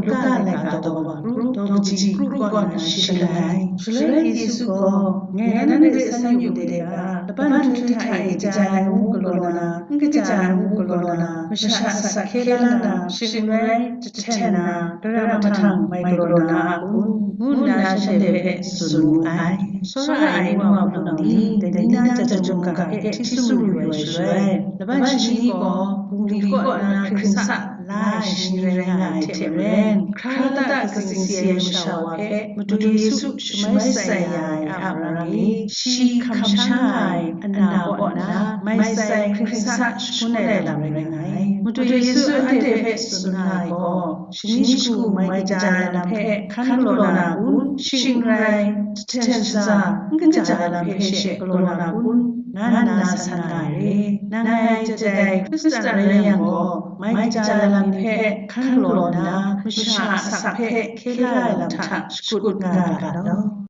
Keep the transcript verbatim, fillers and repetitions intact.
Luka laika daw wa kru, daw kaji kru kaw nna shi galai. Shaloi Yesu gaw, "Ngai nanhte san yu de ga, laban hkru hta e kaja ai ngu galaw na, n kaja ai ngu galaw na, masha asak hkye la na, shing n rai jahten na, daram mahtang mai galaw na a kun?" ngu nna shanhte hpe tsun wu ai. Tsawra ai nu wa hpunau ni, dai ni na chyeju mungga hpe hti tsun yu ai shaloi, laban shani gaw bungli kaw na hkring sa la ai shani rai nga ai hte maren, hkra lata katsing si ai masha wa hpe Madu Yesu shamai sai ya ai a marang e, shi hkam sha nga ai ana kaw nna mai sai hkring sa shangun ai lam rai nga ai. Madu Yesu anhte hpe tsun nga ai gaw, shani shagu mai kaja ai lam hpe hkan galaw na kun? Shing n rai, jahten shaza, n kaja ai lam hpe she galaw na kun? nga nna san nga ai re. Nang ngai jadai Hkristan rai yang gaw, mai kaja ai lam hpe hkan galaw nna, masha asak hpe hkye la ai lam hta shakut nga ga law.